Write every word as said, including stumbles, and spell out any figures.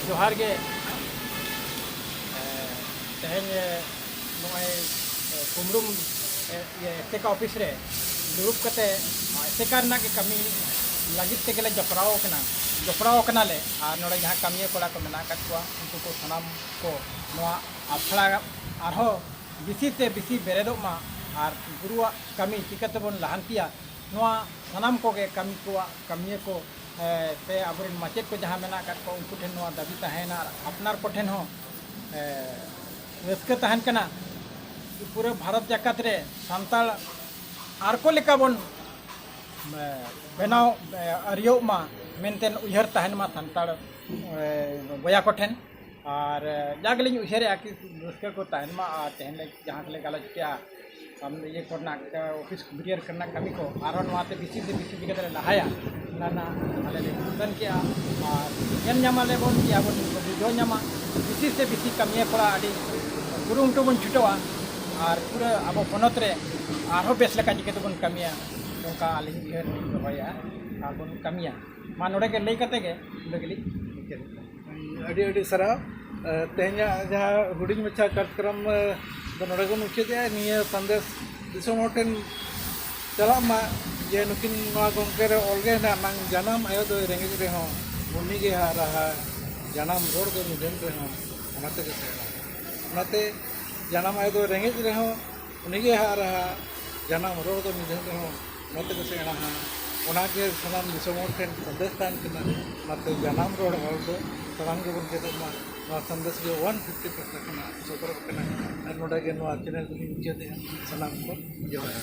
ᱡᱚᱦᱟᱨ ᱜᱮ᱾ ᱛᱮᱦᱮᱧ ᱱᱚᱜᱼᱚᱭ ᱠᱩᱢᱲᱩᱢ ᱤᱭᱟᱹ ᱮᱥᱮᱠᱟ ᱚᱯᱷᱤᱥ ᱨᱮ ᱫᱩᱲᱩᱵ ᱠᱟᱛᱮ ᱮᱥᱮᱠᱟ ᱨᱮᱱᱟᱜ ᱜᱮ ᱠᱟᱹᱢᱤ ᱞᱟᱹᱜᱤᱫ ᱛᱮᱜᱮ ᱞᱮ ᱡᱚᱯᱲᱟᱣ ᱠᱟᱱᱟ, ᱡᱚᱯᱲᱟᱣ ᱠᱟᱱᱟᱞᱮ᱾ ᱟᱨ ᱱᱚᱰᱮ ᱡᱟᱦᱟᱸ ᱠᱟᱹᱢᱤᱭᱟᱹ ᱠᱚᱲᱟ ᱠᱚ ᱢᱮᱱᱟᱜ ᱟᱠᱟᱫ ᱠᱚᱣᱟ, ᱩᱱᱠᱩ ᱠᱚ ᱥᱟᱱᱟᱢ ᱠᱚ ᱱᱚᱣᱟ ᱟᱥᱲᱟ ᱟᱨᱦᱚᱸ ᱵᱮᱥᱤ ᱛᱮ ᱵᱮᱥᱤ ᱵᱮᱨᱮᱫᱚᱜ ᱢᱟ ᱟᱨ ᱜᱩᱨᱩᱣᱟᱜ ᱠᱟᱹᱢᱤ ᱪᱤᱠᱟᱹ ᱛᱮᱵᱚᱱ ᱞᱟᱦᱟᱱᱛᱤᱭᱟ, ᱱᱚᱣᱟ ᱥᱟᱱᱟᱢ ᱠᱚᱜᱮ ᱠᱟᱹᱢᱤ ᱠᱚᱣᱟᱜ ᱠᱟᱹᱢᱤᱭᱟᱹ ᱠᱚ ᱥᱮ ᱟᱵᱚᱨᱮᱱ ᱢᱟᱪᱮᱫ ᱠᱚ ᱡᱟᱦᱟᱸ ᱢᱮᱱᱟᱜ ᱟᱠᱟᱫ ᱠᱚᱣᱟ, ᱩᱱᱠᱩ ᱴᱷᱮᱱ ᱱᱚᱣᱟ ᱫᱟᱹᱵᱤ ᱛᱟᱦᱮᱸᱭᱮᱱᱟ ᱟᱨ ᱟᱯᱱᱟᱨ ᱠᱚᱴᱷᱮᱱ ᱦᱚᱸ ᱨᱟᱹᱥᱠᱟᱹ ᱛᱟᱦᱮᱱ ᱠᱟᱱᱟ᱾ ᱯᱩᱨᱟᱹ ᱵᱷᱟᱨᱚᱛ ᱡᱟᱠᱟᱛ ᱨᱮ ᱥᱟᱱᱛᱟᱲ ᱟᱨ ᱠᱚ ᱞᱮᱠᱟ ᱵᱚᱱ ᱵᱮᱱᱟᱣ ᱟᱹᱨᱤᱭᱟᱹᱜ ᱢᱟ ᱢᱮᱱᱛᱮ ᱩᱭᱦᱟᱹᱨ ᱛᱟᱦᱮᱱ ᱢᱟ ᱥᱟᱱᱛᱟᱲ ᱵᱚᱭᱟ ᱠᱚᱴᱷᱮᱱ᱾ ᱟᱨ ᱡᱟ ᱜᱮᱞᱤᱧ ᱩᱭᱦᱟᱹᱨᱮᱜᱼᱟ ᱠᱤ ᱨᱟᱹᱥᱠᱟᱹ ᱠᱚ ᱛᱟᱦᱮᱱ ᱢᱟ᱾ ᱟᱨ ᱛᱮᱦᱮᱧ ᱞᱮ ᱡᱟᱦᱟᱸ ᱜᱮᱞᱮ ᱜᱟᱞᱚᱪ ᱠᱮᱜᱼᱟ, ᱟᱢ ᱤᱭᱟᱹ ᱠᱚᱨᱮᱱᱟᱜ, ᱚᱯᱷᱤᱥ ᱠᱚᱢᱤᱴᱤ ᱠᱚᱨᱮᱱᱟᱜ ᱠᱟᱹᱢᱤ ᱠᱚ ᱟᱨᱦᱚᱸ ᱱᱚᱣᱟᱛᱮ ᱵᱮᱥᱤ ᱛᱮ ᱵᱮᱥᱤ ᱪᱤᱠᱟᱹ ᱛᱮᱞᱮ ᱞᱟᱦᱟᱭᱟ, ᱚᱱᱟ ᱨᱮᱱᱟᱜ ᱟᱞᱮ ᱞᱮ ᱪᱤᱱᱛᱟᱹᱱ ᱠᱮᱜᱼᱟ᱾ ᱟᱨ ᱧᱮᱞ ᱧᱟᱢᱟᱞᱮ ᱵᱚᱱ ᱡᱮ ᱟᱵᱚ ᱱᱤᱭᱟᱹ ᱠᱚ ᱵᱩᱡᱷᱟᱹᱣ ᱧᱟᱢᱟ, ᱵᱮᱥᱤ ᱛᱮ ᱵᱮᱥᱤ ᱠᱟᱹᱢᱤᱭᱟᱹ ᱠᱚᱲᱟ ᱟᱹᱰᱤ ᱠᱩᱨᱩᱢᱩᱴᱩ ᱵᱚᱱ ᱪᱷᱩᱴᱟᱹᱣᱟ᱾ ᱟᱨ ᱯᱩᱨᱟᱹ ᱟᱵᱚ ᱯᱚᱱᱚᱛ ᱨᱮ ᱟᱨᱦᱚᱸ ᱵᱮᱥ ᱞᱮᱠᱟ ᱪᱤᱠᱟᱹ ᱛᱮᱵᱚᱱ ᱠᱟᱹᱢᱤᱭᱟ, ᱱᱚᱝᱠᱟ ᱟᱹᱞᱤᱧ ᱩᱭᱦᱟᱹᱨ ᱞᱤᱧ ᱫᱚᱦᱚᱭᱟ᱾ ᱟᱨ ᱵᱚᱱ ᱠᱟᱹᱢᱤᱭᱟ᱾ ᱢᱟ ᱱᱚᱰᱮ ᱜᱮ ᱞᱟᱹᱭ ᱠᱟᱛᱮ ᱜᱮ ᱱᱚᱰᱮ ᱜᱮᱞᱤᱧ ᱢᱩᱪᱟᱹᱫ ᱮᱫᱟ᱾ ᱟᱹᱰᱤ ᱟᱹᱰᱤ ᱥᱟᱨᱦᱟᱣ᱾ ᱮ, ᱛᱮᱦᱮᱧᱟᱜ ᱡᱟᱦᱟᱸ ᱦᱩᱰᱤᱧ ᱢᱟᱪᱷᱟ ᱠᱟᱨᱡᱚᱠᱨᱚᱢ, ᱮ, ᱫᱚ ᱱᱚᱰᱮ ᱜᱮ ᱢᱩᱪᱟᱹᱫ ᱮᱫᱟ᱾ ᱱᱤᱭᱟᱹ ᱥᱟᱸᱫᱮᱥ ᱫᱤᱥᱚᱢ ᱦᱚᱲ ᱴᱷᱮᱱ ᱪᱟᱞᱟᱜ ᱢᱟ ᱡᱮ ᱱᱩᱠᱤᱱ ᱱᱚᱣᱟ ᱜᱚᱢᱠᱮ ᱨᱮ ᱚᱞ ᱜᱮ ᱦᱮᱱᱟᱜ, ᱱᱟᱝ ᱡᱟᱱᱟᱢ ᱟᱭᱳ ᱫᱚᱭ ᱨᱮᱸᱜᱮᱡ ᱨᱮᱦᱚᱸ ᱩᱱᱤ ᱜᱮ ᱦᱟᱜ ᱨᱟᱦᱟ, ᱡᱟᱱᱟᱢ ᱨᱚᱲ ᱫᱚ ᱱᱤᱫᱷᱟᱹᱱ ᱨᱮᱦᱚᱸ ᱚᱱᱟ ᱛᱮᱜᱮ ᱥᱮᱬᱟ᱾ ᱚᱱᱟᱛᱮ ᱡᱟᱱᱟᱢ ᱟᱭᱳ ᱫᱚ ᱨᱮᱸᱜᱮᱡ ᱨᱮᱦᱚᱸ ᱩᱱᱤ ᱜᱮ ᱦᱟᱜ ᱨᱟᱦᱟ, ᱡᱟᱱᱟᱢ ᱨᱚᱲ ᱫᱚ ᱱᱤᱫᱷᱟᱹᱱ ᱨᱮᱦᱚᱸ ᱚᱱᱟ ᱛᱮᱜᱮ ᱥᱮᱬᱟᱦᱟ᱾ ᱚᱱᱟᱜᱮ ᱥᱟᱱᱟᱢ ᱫᱤᱥᱚᱢ ᱦᱚᱲ ᱴᱷᱮᱱ ᱥᱟᱸᱫᱮᱥ ᱛᱟᱦᱮᱱ ᱠᱟᱱᱟ᱾ ᱚᱱᱟᱛᱮ ᱡᱟᱱᱟᱢ ᱨᱚᱲ ᱚᱞ ᱫᱚ ᱥᱟᱱᱟᱢ ᱜᱮᱵᱚᱱ ᱪᱮᱫᱚᱜ ᱢᱟ᱾ ᱱᱚᱣᱟ ᱥᱟᱸᱫᱮᱥ ᱜᱮ ᱚᱣᱟᱱ ᱯᱷᱤᱯᱴᱤ ᱯᱟᱦᱴᱟ ᱠᱷᱚᱱᱟᱜ ᱥᱚᱫᱚᱨᱚᱜ ᱠᱟᱱᱟ᱾ ᱟᱨ ᱱᱚᱰᱮ ᱜᱮ ᱱᱚᱣᱟ ᱪᱮᱱᱮᱞ ᱫᱚᱞᱤᱧ ᱢᱩᱪᱟᱹᱫᱮᱜᱼᱟ᱾ ᱥᱟᱱᱟᱢ ᱠᱚ ᱡᱚᱦᱟᱨ᱾